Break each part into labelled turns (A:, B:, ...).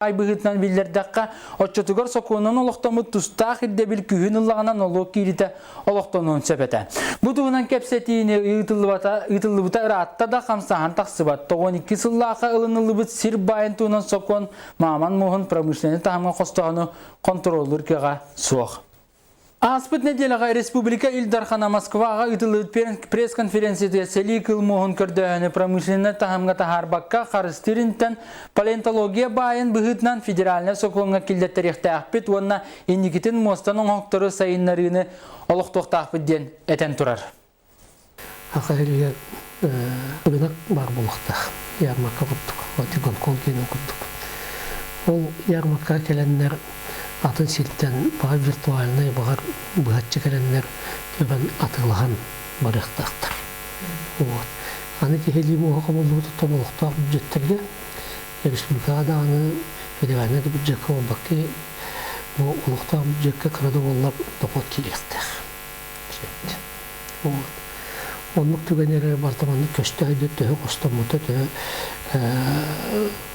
A: Быһыытынан биллэрдэххэ, оччотугар сокуонунан олохтоммут тустаах ирдэбил күһүн ыллаҕына нолуок кииритэ олохтонуон сөп этэ. Бу туһунан кэпсэтиини ыытыллыбата, ыытыллыбыта ыраатта да хамсааһын тахсыбат. 92 сыллаахха ылыныллыбыт сир баайын туһунан сокуон мааман муоһун промышленнай таһымҥа хостооһуну хонтуруоллуур кыаҕа суох. Ааспыт нэдиэлэҕэ республика Ил Дархана Москваҕа ыытыллыбыт пресс-конференциятыгар сэлии кыл муоһун көрдөөһүнү промышленнай таһымҥа таһаарбакка харыстыыр интэн палеонтология баайын быһыытынан федеральнай сокуоҥҥа киллэртэриэхтээхпит уонна инникитин муостан оҥоһуктары сайыннарыыны олохтуохтаахпыт диэн этэн турар.
B: Саха сиригэр рынок баар буолуохтаах. Ярмарка курдук, Гонконг диэн курдук. Ол ярмарка кэлэннэр атын сиртэн баҕар виртуальнай, баҕар быһаччы кэлэннэр көрөн атыылаһан барыахтаахтар. Вот. Аны киһилии муоһа хомуллубутуттан олохтоох бюджеттэргэ республикаҕа даҕаны федеральнай да бюджекка буолбакка бу олохтоох бюджекка кыра да буоллар дохуот киириэхтээх. Вот. Оннук түгэн эрэ барыта маннык көстө сылдьар төһө хостоммута,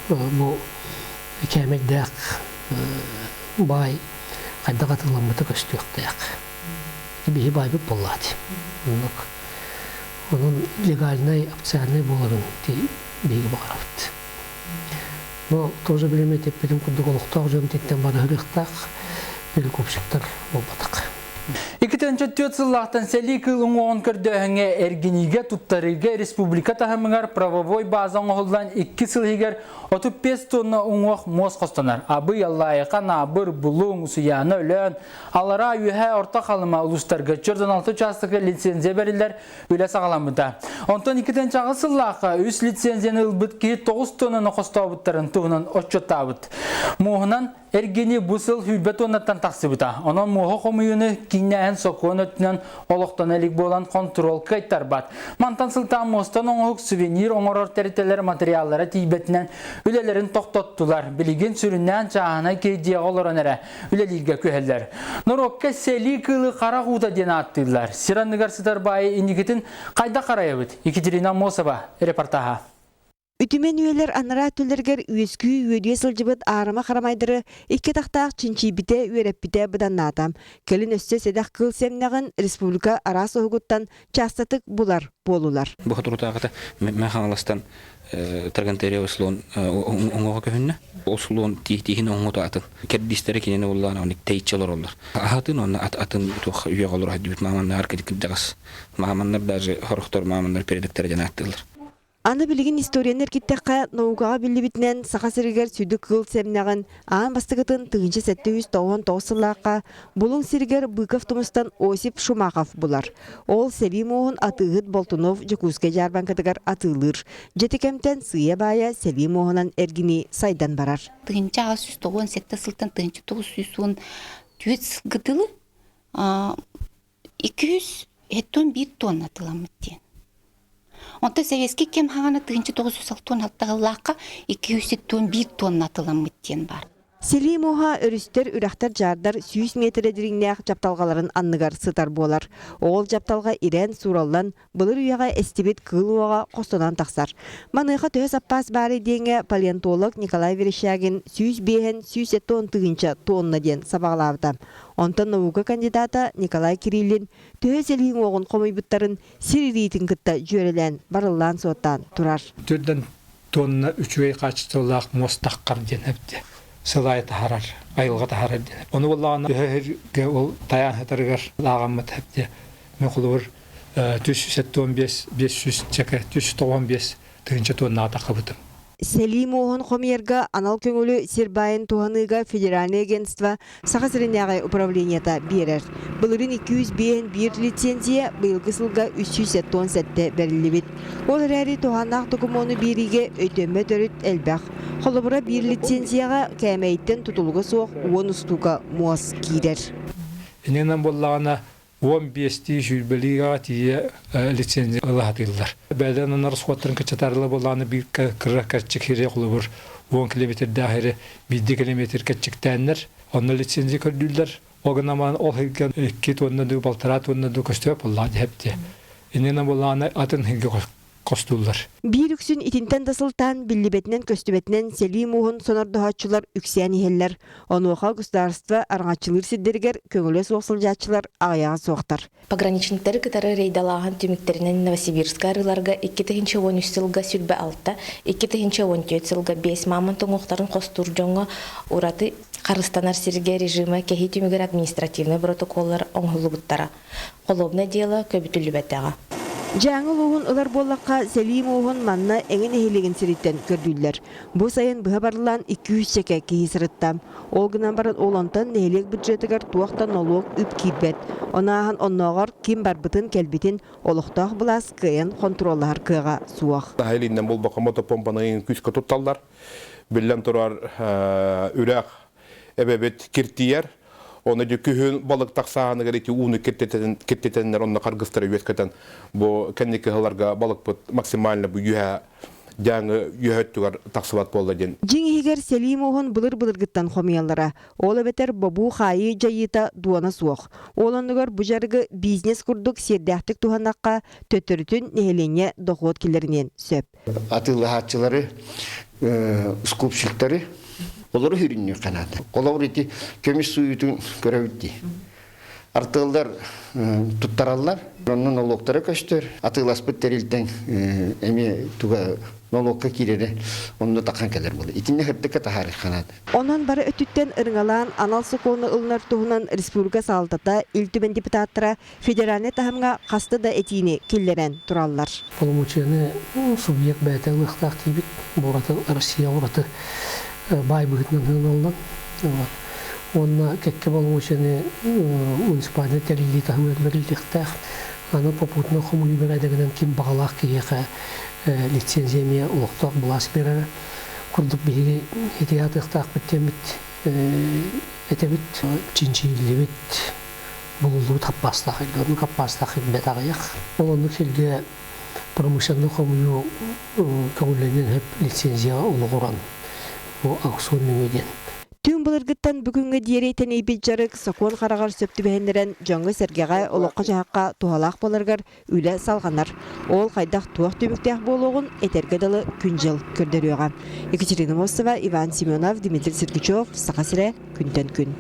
B: төһө бу кээмэйдээх баай хайдах атыыламмыта көстүөхтээх. Биһи баайбыт буоллаат. Оннук. Онон легальнай, официальнай буоларын биһиги баҕарабыт. Но тоже билим эппитим курдук олохтоох дьон титтэн барыһырыахтаах перекупщиктар буолбатах.
A: 2004 сыллаахтан сэлии кыыл уҥуоҕун көрдөөһүҥҥэ эргиниигэ туттарыыга республика таһымыгар правовой база оҥоһуллан 2 сыл иһигэр 35 тонна уҥуох муос хостонор. Абый, Аллайыха, Наабыр, Булуҥ, Усуйаана, Өлөөн, Аллараа, Үөһээ, Орто Халыма улуустарга 46 учаастакка лицензия бэриллэр үлэ саҕаламмыта. Онтон 2008 сыллаахха үс лицензияны ылбыт киһи 9 тоннаны хостообуттарын туһунан отчуоттаабыт. Муоһунан Эргини бу сыл сүүрбэ туоннаттан тахсыбыта. Онон муоһу хомуйууну кииннээһин сокуон өттүнэн олохтоно илик буолан хонтуруол кыайтарбат. Мантан сылтаан муостан оҥоһук сувенир оҥорор тэрилтэлэр материаллара тиийбэтинэн үлэлэрин тохтоттулар. Билигин сүрүннээн чааһынай киһи дьиэҕэ олорон эрэ үлэлииргэ күһэллэр. Норуокка сэлии кыылы харах уута диэн ааттыыллар. Сир анныгар сытар баайы инникитин хайдах харайабыт? Екатерина Аммосова репортаһа.
C: Үтүмэн үйэлэр анараа өттүлэригэр үөскүү үөдүйэ сылдьыбыт аарыма харамайдары икки атахтаах чинчийбитэ, үөрэппитэ быданнаата. Кэлин өссө сэдэх кыыл сэмнэҕин республика араас уһугуттан чаастатык булар буолулар.
D: Бу соторутааҕыта Мэҥэ Хаҥаластан Тагантерия слон уҥуоҕа көһүннэ. Ол слон тииһин оҥото атын. Кэрдиистэрэ кинини уллаан ону тэйиччи олороллор. Аһатын уонна атын туох үйэҕэ олоро сылдьыбыт мааманнар кырдьаҕас мааманнар даже сорохтор мааманнар передоктара диэн ааттыыллар.
C: Аны билигин историяны эргиттэххэ, наукаҕа биллибитинэн, Саха сиригэр сүдү кыыл сэмнэҕин аан бастакытын 1799 сыллаахха Булуҥ сиригэр Быков тумустан Осип Шумахов булар. Ол сэлии муоһун атыыһыт Болтунов Дьокуускай дьаарбаҥкатыгар атыылыыр. Дьити кэмтэн сыыйа-баайа сэлии муоһунан эргинии сайдан барар.
E: 1897 сылтан 1914 сылга дылы 271 тонна атыыламмыт диэн. Онтон советский кэм хаҕана 1966 сыллаахха 271 тонна атыыламмыт диэн баар.
C: Сэлии муоһа өрүстэр, үрэхтэр, дьаардар 100 миэтэрэ дириҥнээх дьапталҕаларын анныгар сытар буолар. Ол дьапталҕа ирэн, суураллан, былыр үйэҕэ эстибит кыыл уоҕа хостонон тахсар. Маныаха төһө саппаас баарый диэҥҥэ палеонтолог Николай Верещагин 105 170 тыһыынча тонна диэн сабаҕалаабыта. Онтон наука кандидата Николай Кириллин төһө сэлии уҥуоҕун хомуйбуттарын сир ириитин кытта дьүөрэлээн барыллаан суоттаан турар.
F: Төрдөн тонна үчүгэй хаачыстыбалаах муос таххар диэн эбитэ. Сылайа таһарар, айылҕа таһарар диэн. Ону буоллаҕына төһө ол тайаан сытарыгар лааҕаммыт эбитэ. Мен холобур 375 500 чэкэ 395 тыһыынча тоннаҕа таххыбытым.
C: Сэлии муоһун хомуйарга анал көҥүлү сир баайын туһаныыга федеральнай агентство Саха сиринээҕи управлениета биэрэр. Былырыын 251 лицензия, быйылгы сылга 377 бэриллибит. Ол эрээри туһааннаах докумуону биэриигэ өйдөммөт өрүт элбэх. Холобура, биир лицензияҕа кээмэйиттэн тутулуга суох 10 устуука муос киирэр.
F: Иннинэн буоллаҕына 15-тии сүүрбэлиигэ тиийэ лицензия ыла сатыыллар. Бэйэлэрин анар расходтарын кыччатарыла буоллаҕына биир кыра кэрчик сири холобур 10 километрдээх сири биирдии километр кэрчиктээннэр онно лицензия көрдүүллэр. Ол гынан ол сиргэ 2 тонна дуу, 1,5 тонна дуу көстүбэт буоллаҕа дьэһэп дии. Иннинэ буоллаҕына атын сиргэ хостууллар.
C: Биир үксүн итинтэн да сылтаан биллибэтинэн-көстүбэтинэн сэлии мууһун сонордоһооччулар үксээн иһэллэр. Онуоха государство араҥаччылыыр сирдэригэр көҥүлэ суох сылдьааччылар аҕыйаҕа суохтар.
G: Пограничниктары кытары рейдалааһын түмүктэринэн Новосибирскай арыыларга 2013 сылга 26, 2014 сылга 5 мамонт уҥуохтарын хостуур дьоҥҥо ураты харыстанар сиргэ режимэ кэһии түмүгэр административнай протоколлар оҥоһуллубуттара. Холуобунай дьыала көбүтүллүбэтэҕэ.
C: Дьааҥы улууһун ылар буоллахха, сэлии мууһун манна эҥин нэһилиэгин сириттэн көрдүүллэр. Бу сайын быһа барыллаан 200-чэкэ киһи сырытта. Ол гынан баран ол онтон нэһилиэк бюджетыгар туох да нолуок үп киирбэт. Ону ааһан оннооҕор ким барбытын-кэлбитин олохтоох былаас кыайан хонтуруоллаһар кыаҕа суох.
H: Наһаа илиинэн буолбакка мотопомпаны күүскэ тутталлар. Биллэн турар, үрэх эбэбит киртийэр. Оны дьэ күһүн балык тахсааһыныгар ити ууну киртитэннэр онно харгыстары үөскэтэн бу кэнники сылларга балыкпыт максимально бу үөһэ дьааҥы үөһэ өттүгэр тахсыбат буолла диэн.
C: Дьиҥ иһигэр сэлии муоһун былыр-былыргыттан хомуйаллара. Ол эбэтэр бобуу-хаайыы дьайыыта дуона суох. Ол оннугар бу дьарыгы бизнес курдук сиэрдээхтик туһаннахха, төттөрүтүн нэһилиэнньэ дохуот киллэриниэн сөп.
I: Атыылаһааччылары, скупщиктары олору хүрүннүөххэ наада. Холобур ити көмүс сууйуутун көрөбүт дии. Артыаллар туттараллар, онно нолуоктара көстөр. Атыыласпыт тэрилтэн эмиэ туга нолуокка киирэрэ онно тахан кэлэр буолар. Итиннэ сырдыкка таһаарыахха наада.
C: Онон бары өттүттэн ырыҥалаан анал сокуону ылынар туһунан республика салалтата, Ил Түмэн депутаттара федеральнай таһымҥа хаста да этиини киллэрэн тураллар.
B: Боломуочуйаны субъект бэйэтэ ылыахтаах диибит. Бу ураты Россия ураты баай быһыытынан ылыллан. Уонна кэккэ боломуочуйаны муниципальнай тэриллии таһымыгар бэриллиэхтээх. Аны попутно хомуйуу бэрээдэгинэн ким баҕалаах киһиэхэ лицензия эмиэ олохтоох былаас биэрэрэ курдук биһиги ити аатыахтаахпыт диэммит этэбит. Чинчийиллибит булуллубут хаппаастаах илгэ, оннук хаппаастаах ирбэт аҕыйах. Ол оннук сиргэ промышленнай хомуйуу көҥүллэниэн сөп лицензияҕа олоҕуран бу аукцион нөҥүө диэн.
C: Түҥ былыргыттан бүгүҥҥэ диэри тэнийбит дьарык сокуон хараҕар сөп түбэһиннэрэн дьоҥҥо-сэргэҕэ, олоххо-дьаһахха туһалаах буоларыгар үлэ салҕанар. Ол хайдах туох түмүктээх буолуоҕун этэргэ дылы күн-дьыл көрдөрүөҕэ. Екатерина Мостова, Иван Семенов, Дмитрий Сергучев, Саха сирэ, күнтэн күн.